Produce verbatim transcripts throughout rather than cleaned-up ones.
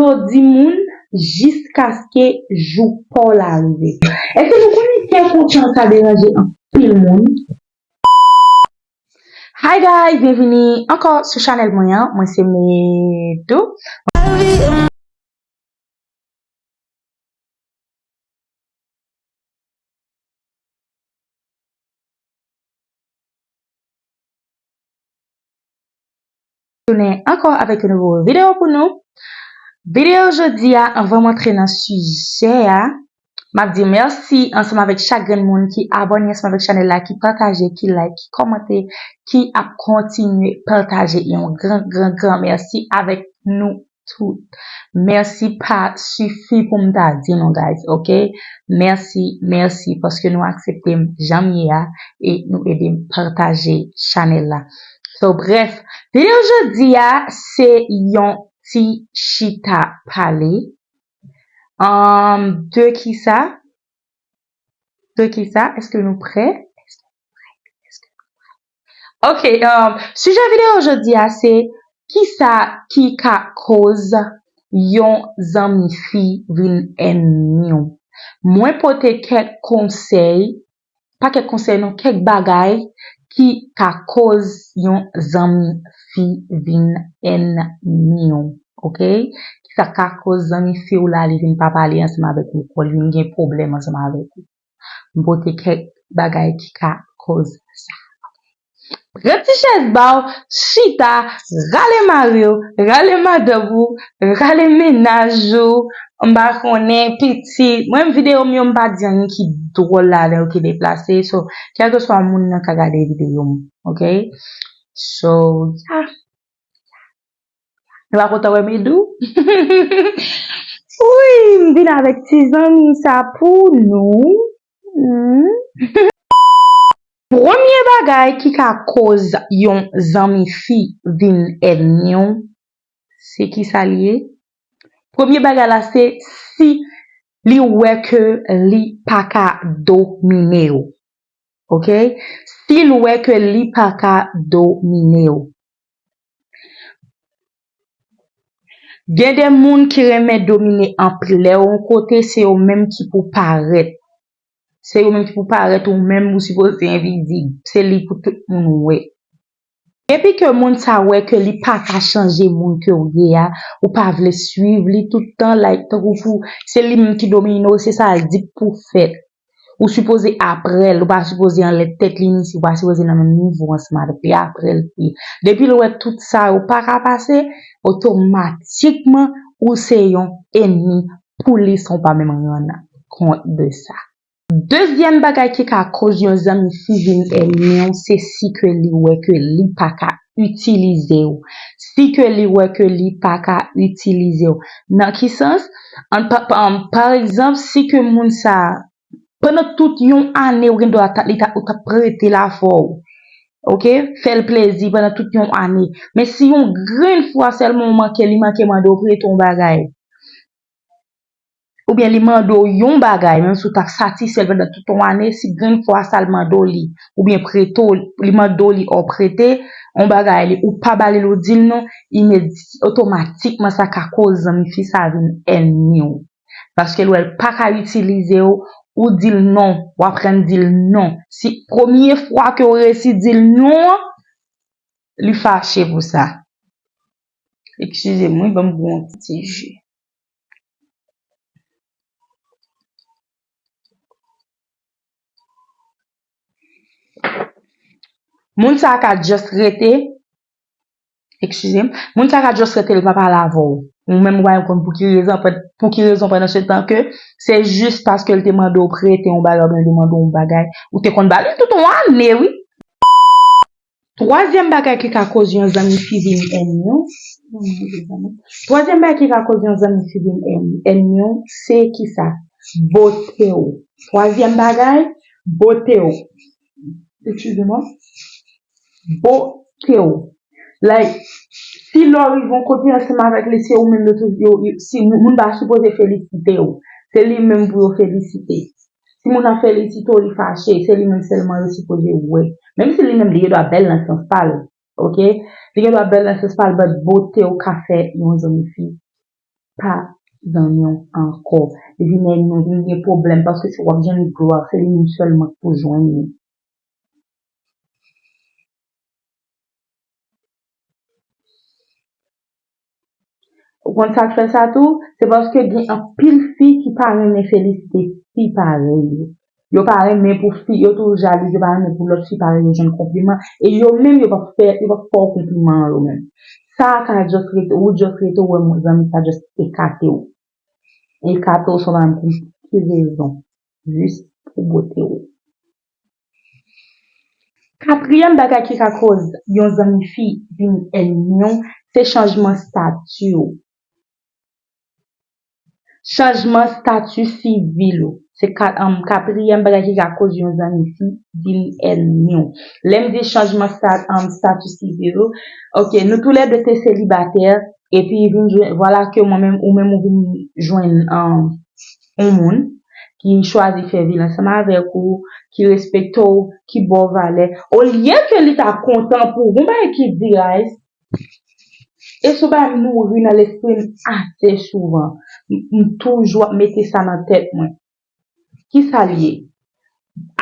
Fò di moun jiskaske jou pa w la rive. Èske nou konnen kè kontan sa deranje anpil moun? Hi guys, byenvini ankò sou chanèl mwen an. Mwen se Medou. Tounen ankò avèk yon nouvo videyo pou nou. Videyo jodi a, anvan m antre nan sijè a, m ap di mèsi ansanm avèk chak grenn moun ki abòne ansanm avèk chanèl la, ki pataje, ki like, ki kòmante, ki ap kontinye pataje. Yon gran, gran, gran mèsi avèk nou tout. Mèsi pa sifi pou m ta di nou, guys, ok? Mèsi, mèsi paske nou aksepte m jan m ye a e nou ede m pataje chanèl la. So, brèf, videyo jodi a, se yon ti chita pale. Um, de kisa? De kisa? Èske nou prè? Ok, um, sijè videyo jodi a se kisa ki ka koz yon zanmi fi vin ènmi w. Mwen pote kèk konsèy, pa kèk konsèy non, kèk bagay ki ka koz yon zanmi fi vin ènmi w. Ok? Kisa ka koz zanmi fi w la, li vin pa pale ansanm avèk ou, li vin gen pwoblèm ansanm avèk ou. M pote kèk bagay ki ka koz sa. Pran ti chèz ba w, chita, rale mari w, rale madanm ou, rale mennaj ou, m pa konnen, pitit. Mwen, videyo m yo, m pa di anyen ki dwòl ladan yo, ki deplase. So, kèlkeswa moun nan ka gade videyo m, ok? So, yeah. Nou pa kontan wè Medou? Wi, m vin avèk ti zanmi sa pou nou. Hmm. Premye bagay ki ka koz yon zanmi fi vin ènmi w, se kisa l ye? Premye bagay la se si li wè ke li pa ka domine w. Ok? Si l wè ke li pa ka domine w. Gen de moun ki renmen domine anpil. Lè w yon kote, se yo menm ki pou parèt. Se yo menm ki pou parèt, ou menm ou sipoze envizib. Se li pou tout moun wè. Depi ke moun sa wè ke li pa ka chanje moun ke w ye a, ou pa vle swiv li tout tan, like, tankou pou se li menm ki domine w, se sa l di k pou fèt. Ou sipoze apre l, ou pa sipoze anlè tèt li, ni si ou pa sipoze nan menm nivo ansanm avèk li, apre l pou ye. Depi l wè tout sa yo pa ka pase, otomatikman ou se yon ènmi pou li san w pa menm rann kont de sa. Dezyèm bagay ki ka koz yon zanmi fi vin ènmi w, se si ke li wè ke li pa ka itilize w. Si ke li wè ke li pa ka itilize w. Nan ki sans? An, pa, pa, pa egzanp, si ke moun sa, pandan tout yon ane, ou gen dwa ta, li ta, ou t ap prete l avè w. Ok? Fè l plezi pandan tout yon ane. Men si yon grenn fwa sèlman ou manke, li manke mande w prete yon bagay, oubyen li mande w yon bagay, menm si w t ap satisfè l pandan tout yon ane, si grenn fwa sa l mande w li, oubyen prete w, li mande w li, ou prete yon bagay li, ou pa ba li l, ou di l non, imedi-, otomatikman sa ka koz zanmi fi sa vin ènmi w. Paske l wè l pa ka itilize w, ou di l non, w aprann di l non. Si premye fwa ke w resi di l non an, li fache pou sa. Eskize m, wi, ban m bwè yon ti ji. Moun sa ka just rete, eskize m, moun sa ka just rete, li pa pale avè w. Ou menm ou pa menm konn pou ki rezon, pou ki rezon pandan se tan ke se jis paske l te mande w prete yon bagay oubyen l te mande w yon bagay, ou te konn ba li tout yon ane, wi. Twazyèm bagay ki ka koz yon zanmi fi vin ènmi w. Twazyèm bagay ki ka koz yon zanmi fi vin èn-, ènmi w, se kisa? Bote w. Twazyèm bagay, bote w. Eskize mwen. Bote w. Like, si lè w rive yon kote ansanm avèk li, se ou menm yo tou, yo, yo, si moun, moun pa sipoze felisite w. Se li menm pou yo felisite. Si moun nan felisite w, li fache, se li menm sèlman yo sipoze wè. Menm si li menm li gen dwa bèl nan sans pa l, ok? Li gen dwa bèl nan sans pa l, but bote w ka fè yon zanmi fi pa zanmi w ankò. Li vin ènmi w, vin gen pwoblèm, paske se w ap jwenn glwa, se li menm sèlman k pou jwenn li. Ou konn sa k fè sa tou? Se paske gen anpil fi ki pa renmen felisite fi parèy yo. Yo pa renmen pou fi, yo toujou jalouz, yo pa renmen pou lòt fi parèy yo jwenn konpliman. E yo menm, yo p ap fè, yo p ap fè w konpliman an yo menm. Sa a ka just rete, ou just rete, ou wè zanmi sa just ekate w. Ekate w san w pa menm konn ki rezon. Jis pou bote w. Katriyèm bagay ki ka koz yon zanmi fi vin ènmi w, se chanjman stati w. Chanjman stati sivil ou. Se ka, um, katriyèm bagay ki ka koz yon zanmi fi vin ènmi w. Lè m di chanjman sta, um, stati sivil ou, ok, nou toulède te selibatè, epi vin jwenn, vwala ke mwen menm, ou menm ou vin jwenn, um, yon moun ki chwazi fè vil ansanm avèk ou, ki respekte w, ki ba w valè. Olye ke li ta kontan pou w, gon bagay ki di, guys, e se yon bagay m nouri nan lespri m ase souvan. M, m toujou ap mete sa nan tèt mwen. Kisa l ye?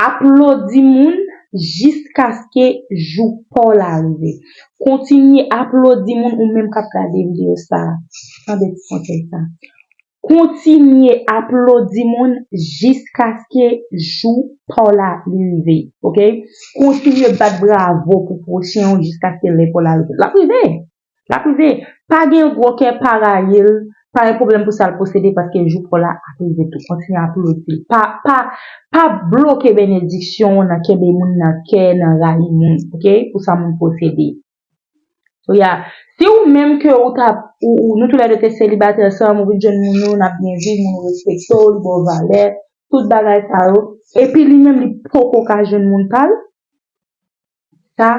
Aplodi moun jiskaske jou pa w la rive. Kontinye aplodi moun ou menm k ap gade videyo sa a. Tande ti konsèy sa. Kontinye aplodi moun jiskaske jou pa w la li rive, ok? Kontinye bat bravo pou pwochen w jiskaske lè pa w la rive. L ap rive! L ap rive! Pa gen gwo kè, pa rayi l, pa gen pwoblèm pou sa l posede, paske jou pa w la ap rive tou. Kontinye aplodi l. Pa, pa, pa bloke benediksyon w nan kenbe moun nan kè, nan rayi moun, ok? Pou sa moun posede. So, yeah. Si ou menm ke ou t ap, ou, ou, nou toulède te selibatè ansanm, ou vin jwenn moun ou, n ap byen viv, moun ou respekte w, li ba w valè, tout bagay sa yo, epi li menm li poko ka jwenn moun pa l, sa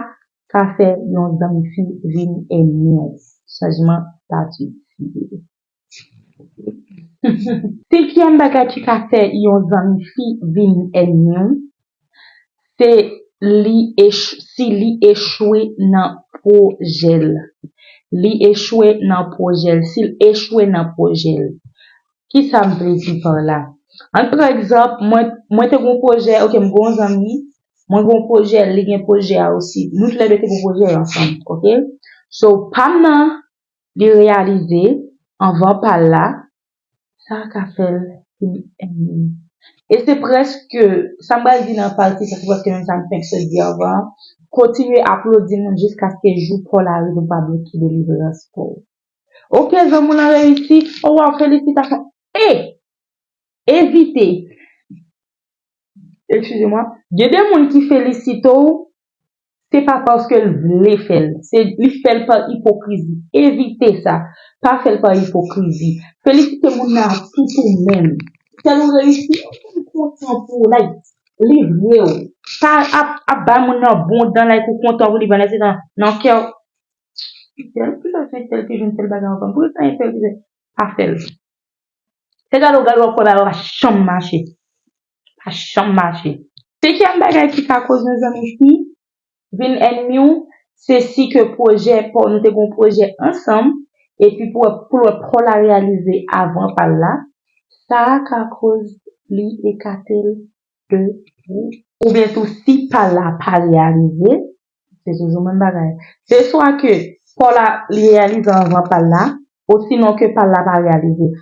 ka fè yon zanmi fi vin ènmi w. Chanjman stati sivil. Senkyèm bagay ki ka fè yon zanmi fi vin ènmi w, se li ech-, si li echwe nan pwojè l. Li echwe nan pwojè l. Si l echwe nan pwojè l. Kisa m vle di pa la? An, pa egzanp, mwen, mwen te gen yon pwojè, ok, m gen yon zanmi, mwen gen yon pwojè, li gen pwojè a osi. Nou toulède te gen yon pwojè ansanm, ok? So, pa m nan, li reyalize anvan pa l la, sa ka fè l vin ènmi m. E se prèske, sa m pral di nan pati sa, se prèske menm sa m fenk sot di anvan an. Kontinye aplodi moun jiskaske jou pa w la rive, pa bliye delivrans pa w. Ok, zanmi w lan reyisi, o waw, felisitasyon. E, evite. Excusez-moi. Gen de moun ki felisite w, se pa paske l vle fè l. Se, li fè l pa ipokrizi. Evite sa. Pa fè l pa ipokrizi. Felisite moun nan ak tout ou menm. Fè l ou reyisi, ou kontan pou w, like, li vre w. Pa ap, ap bay moun nan bon dan, like, ou kontan pou li, pandan se tan, nan kè w, tèl, poukisa se tèl ki jwenn tèl bagay ansanm? Poukisa se tèl ki jwenn? Pa fè l. Se gade w gade w ap kwè bagay yo pa janm mache. Pa janm mache. Senkyèm bagay ki ka koz yon zanmi fi vin ènmi w, se si ke pwojè pa w, nou te gen yon pwojè ansanm, epi pou, pou l wè pa w la reyalize avan pa l la, sa a ka koz li ekate l de ou. Oubyen tou, si pa l la pa reyalize, se toujou menm bagay. Se swa ke pa w la li reyalize anvan pa l la, osinon ke pa l la pa reyalize.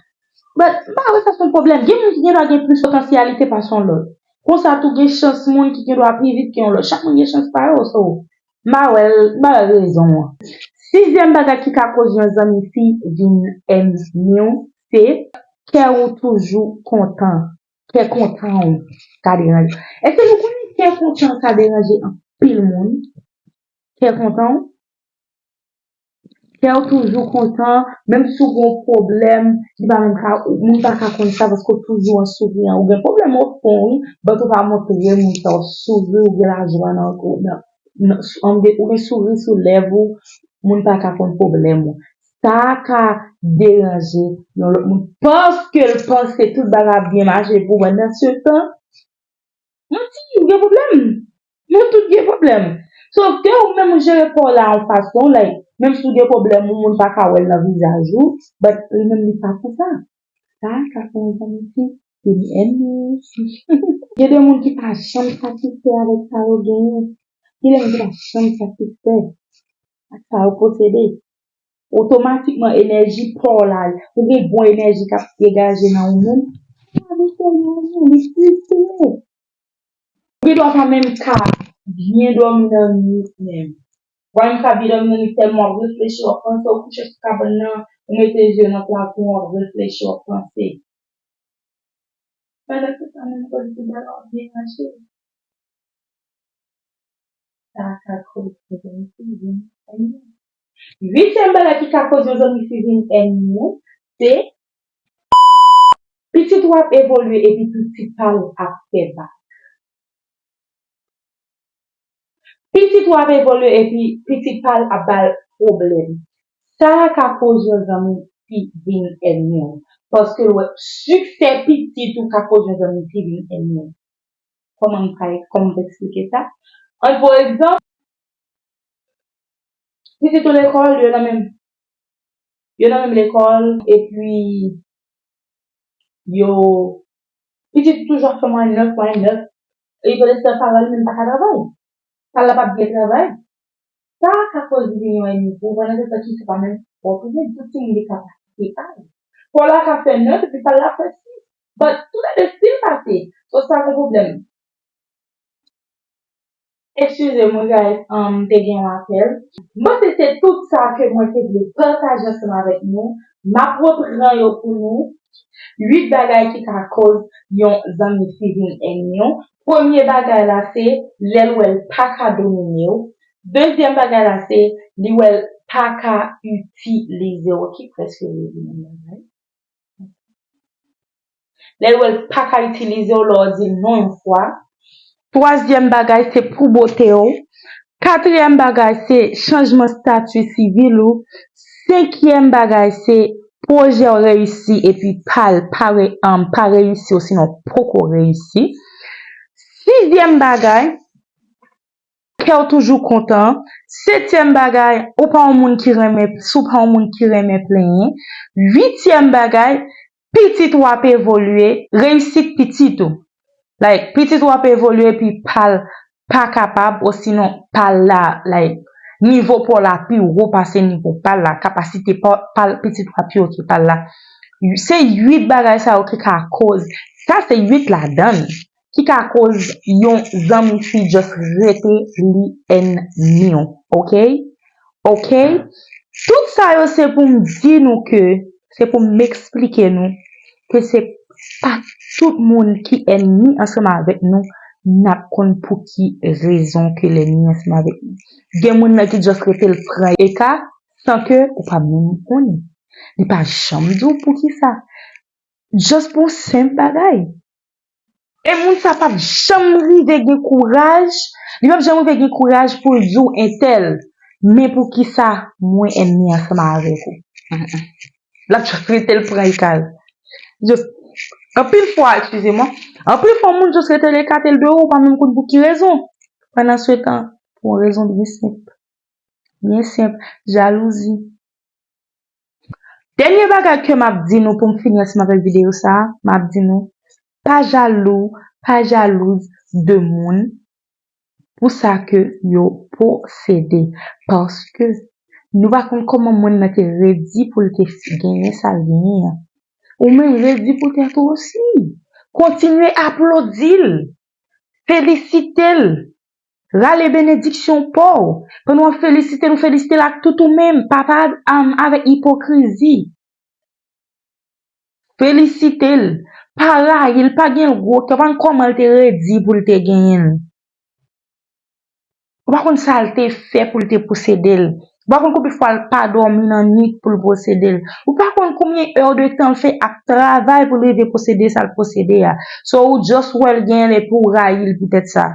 But, m pa wè sa se yon pwoblèm. Gen moun ki gendwa gen plis potansyalite pase yon lòt. Konsa tou, gen chans moun ki gendwa pi vit ke yon lòt. Chak moun gen chans pa yo, so, m pa wè l, m pa wè rezon an. Sizyèm bagay ki ka koz yon zanmi fi vin ènmi w, se kè w toujou kontan. Kè kontan w ka deranje. Èske nou konnen kè kontan ka deranje anpil moun? Kè kontan w? Kè w toujou kontan, menm si w gen yon pwoblèm, li pa menm ka, moun pa ka konn sa paske w toujou an souriyan. Ou gen pwoblèm o fon, wi, but ou pa montre moun sa, w souri, ou gen lajwa nan, nan, nan, ou gen souri sou lèv ou, moun pa ka konn pwoblèm ou. Sa ka deranje yon lòt moun paske l panse tout bagay ap byen mache pou mwen. Nan se tan, manti, ou gen pwoblèm. Nou tout gen pwoblèm. Tanke ou menm ou jere kò w la yon fason, like, menm si w gen pwoblèm, yon moun pa ka wè l nan vizaj ou, but li menm li pa pou sa. Sa ka fè yon zanmi fi vin ènmi w. Gen de moun ki pa janm satisfè avèk sa yo genyen. Gen de moun ki pa janm satisfè ak sa yo posede. Otomatikman, enèji pa w la, ou gen bon enèji k ap degaje nan ou menm. Sa vin fè yon moun li frustre. Ou gen dwa pa menm ka byen dòmi nan nuit menm. Ou pa menm ka byen dòmi nan nuit tèlman w ap reflechi, w ap panse, ou kouche sou kabann nan, ou mete je w nan plafon, w ap reflechi, w ap panse. Pandan se tan menm, kòm si bagay w ap byen mache. Sa ka koz yon zanmi fi vin ènmi w. Uityèm bagay ki ka koz yon zanmi fi vin ènmi w, se pitit ou ap evolye epi pitit pa l ap fè bak. Pitit ou ap evolye epi pitit pa l ap ba l pwoblèm. Sa a ka koz yon zanmi fi vin ènmi w. Paske l wè siksè pitit ou ka koz yon zanmi fi vin ènmi w. Kòman m ka, kòman m ka eksplike sa? An, pa egzanp, pitit ou lekòl, yo nan menm, yo nan menm lekòl, epi yo, pitit ou toujou ap fè mwayèn nèf, mwayèn nèf, epi pandan se tan pa l la, li menm pa ka travay. Pa l la p ap byen travay. Sa ka koz li vin yon ènmi pou ou, pandan se tan ki se pa menm fòt ou, men tout timoun gen kapasite pa yo. Fò la ka fè nèf epi pa l la fè sis. But toulède still pase. So sa gon pwoblèm. Eskize m wi guys, um, m te gen yon apèl. M panse se tout sa ke mwen te vle pataje ansanm avèk nou. M ap repran yo pou nou. Uit bagay ki ka koz yon zanmi fi vin ènmi w. Premye bagay la se lè l wè l pa ka domine w. Dezyèm bagay la se li wè l pa ka itilize w, ki prèske rele menm bagay. Lè l wè l pa ka itilize w, lè w di l non yon fwa. Twazyèm bagay se pou bote w. Katriyèm bagay se chanjman estati sivil ou. Senkyèm bagay se pwojè w reyisi epi pa l pa re, um, pa reyisi osinon poko reyisi. Sizyèm bagay, kè w toujou kontan. Setyèm bagay, ou pa yon moun ki renmen, si w pa yon moun ki renmen plenyen. Uityèm bagay, pitit ou ap evolye, reyisit pitit ou. Like, pitit ou ap evolye epi pa l pa kapab, osinon pa l la, like, nivo pa w la pi wo pase nivo pa l la, kapasite pa, pa l, pitit ou ap pi wo ke pa l la. Se uit bagay sa yo ki ka koz, sa se uit ladan l ki ka koz yon zanmi fi just rete li ènmi w, oke? Oke? Tout sa yo se pou m di nou ke, se pou m eksplike nou ke se pa tout moun ki ènmi ansanm avèk nou, n ap konn pou ki rezon ke l ènmi ansanm avèk nou. Gen moun nan ki just rete l pran eka san ke ou pa menm konnen. Li pa janm di w poukisa. Just pou yon senp bagay. E moun sa p ap janm rive gen kouraj, li p ap janm rive gen kouraj pou l di w entèl, men poukisa mwen ènmi ansanm avèk ou? Mm, mm. L ap just rete l pran ekal. Just, anpil fwa, eskize mwen, anpil fwa moun just rete l ekate l de ou, ou pa menm konn pou ki rezon. Pandan se tan, pou yon rezon byen senp. Byen senp, jalouzi. Dènye bagay ke m ap di nou pou m fini ansanm avèk videyo sa a, m ap di nou, pa jalou, pa jalouz de moun pou sa ke yo posede. Paske nou pa konn kòman moun nan te redi pou l te genyen sa l genyen an. Ou menm redi pou tèt ou osi. Kontinye aplodi l. Felisite l. Rale benediksyon pa w. Pandan w ap felisite l, ou felisite l ak tout ou menm. Pa, pa, um, avèk ipokrizi. Felisite l. Pa rayi l, pa gen l gwo kè, ou pa konn kòman l te redi pou l te genyen l. Ou pa konn sa l te fè pou l te posede l. Ou pa konn konbyen fwa l pa dòmi nan nuit pou l posede l. Ou pa konn konbyen è de tan l fè ap travay pou l rive posede sa l posede a. So, ou just wè l genyen l epi ou rayi l poutèt sa.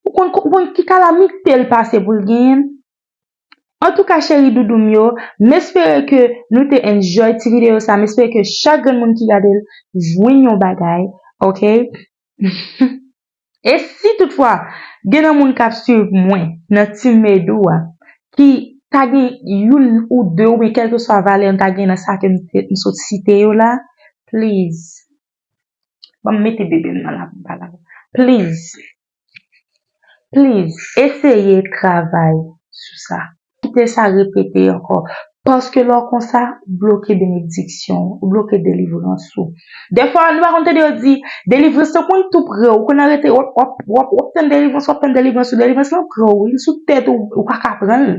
Ou konn, ou konn ki kalamite l pase pou l genyen l? Antouka, cheri doudou m yo, m espere ke nou te enjoy ti videyo sa. M espere ke chak grenn moun ki gade l jwenn yon bagay, oke? E si toutfwa gen nan moun k ap swiv mwen nan Team Medou a, ki ta gen youn ou de oubyen kèlkeswa valè m ta gen nan sa ke m te- m sot site yo la, please, ban m mete bebe m nan la pou m pale avè w. Please, please, eseye travay sou sa. Kite sa repete ankò. Paske lè w konsa, ou bloke benediksyon, ou bloke delivrans ou. Dèfwa, nou pa konn tande yo di, delivrans lan konn tou pre w, ou konn rete, w ap, w ap, w ap, w ap tann delivrans, w ap tann delivrans, ou delivrans lan pre w, li sou tèt ou, ou pa ka pran l.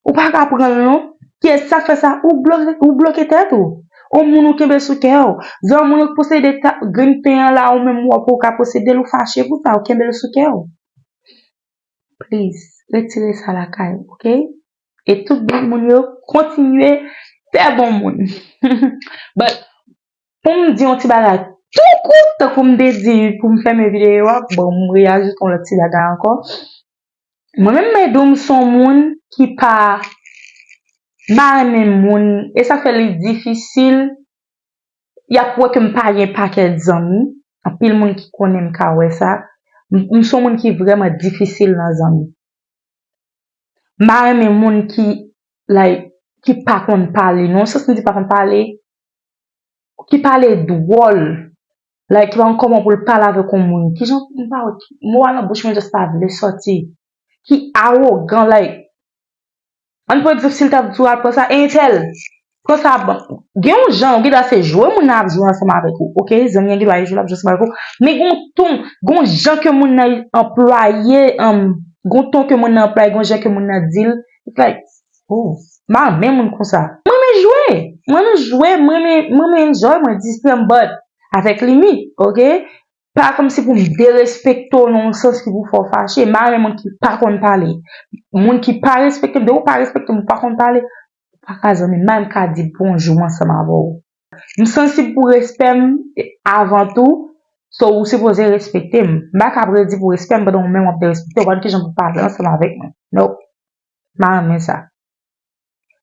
Ou pa ka pran l non. Kiyès sa k fè sa? Ou bloke, ou bloke tèt ou. Yon moun ou kenbe sou kè w. Jan yon moun ou posede ta- grenn pen an la, ou menm w ap ou ka posede l, ou fache pou sa, ou kenbe l sou kè w. Please, retire sa lakay, ok? E tout bon moun yo, kontinye fè bon moun. But, pou m di yon ti bagay tou kout, tankou m te di pou m fèmen videyo a, bon, m reyajoute yon lòt ti bagay ankò. Mwen menm, Medou, m se yon moun ki pa, m pa renmen moun, e sa fè li difisil, y ap wè ke m pa gen pakèt zanmi, anpil moun ki konnen m ka wè sa, m m se yon moun ki vrèman difisil nan zanmi. M pa renmen moun ki, like, ki pa konn pale, nan yon sans m di pa konn pale, ki pale dwòl, like, ki pa konn kòman pou l pale avèk yon moun. Kijan, m pa wè, mo a nan bouch mwen just pa vle sòti. Ki awogan, like, ann pran egzanp, si l t ap di w al pran sa, e entèl, pran sa, bon, gen yon jan, ou gen dwa se jwe moun nan ap jwe ansanm avèk ou, ok? Zanmi an gen dwa jwe l ap jwe ansanm avèk ou, men gen yon ton, gen yon jan ke moun nan anplwaye, um, gen yon ton ke moun nan anplwaye, gen yon jan ke moun nan di l, it's like, oh, m pa renmen moun konsa. Mwen renmen jwe, mwen renmen jwe, mwen renmen, mwen renmen enjoy, mwen distrè m, but avèk limit, ok? Pa kòmsi pou m derespekte w nan yon sans ki pou fè w fache. M pa renmen moun ki pa konn pale. Moun ki pa respekte m, depi w pa respekte m, ou pa konn pale, ou pa ka zanmi m, m pa menm ka di bonjou ansanm avè w. M sansib pou respè m avan tou, so ou sipoze respekte m. M pa ka ap redi pou respè m pandan ou menm w ap derespekte w, ou pa konn kijan pou pale ansanm avèk mwen. Nope. M pa renmen sa.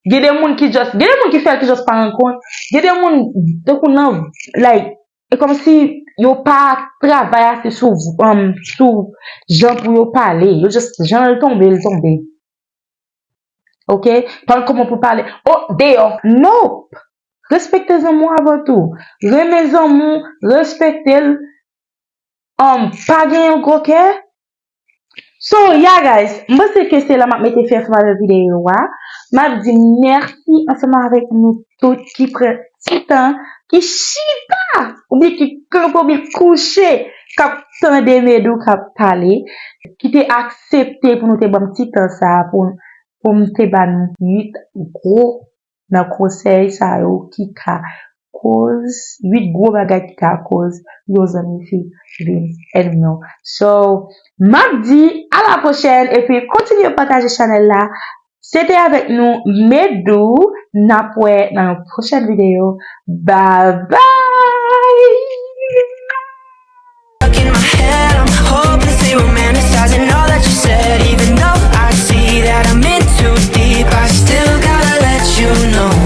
Gen de moun ki just, gen de moun ki fè l ki just pa rann kont. Gen de moun, tankou nan, like, e kòmsi yo pa travay ase sou, um, sou jan pou yo pale. Yo just, jan l tonbe, l tonbe. Ok? Pa l kòman pou pale. Oh, deyò. Nope! Respekte zanmi w avan tou. Renmen zanmi w, respekte l. Um, pa genyen gwo kè. So, yeah, guys, m panse ke se la m ap mete fen ansanm avèk videyo a. M ap di mèsi ansanm avèk nou tout ki pran ti tan, ki chita, oubyen ki kanpe, oubyen kouche, k ap tande Medou k ap pale, ki te aksepte pou nou te ban m ti tan sa a, pou, pou m te ba nou uit gwo nan konsèy sa yo ki ka koz, uit gwo bagay ki ka koz yon zanmi fi vin ènmi w. So, m ap di a la pwochèn, epi kontinye pataje chanèl la. Se te avèk nou, Medou, n ap wè nan yon pwochèn videyo. Bye bye!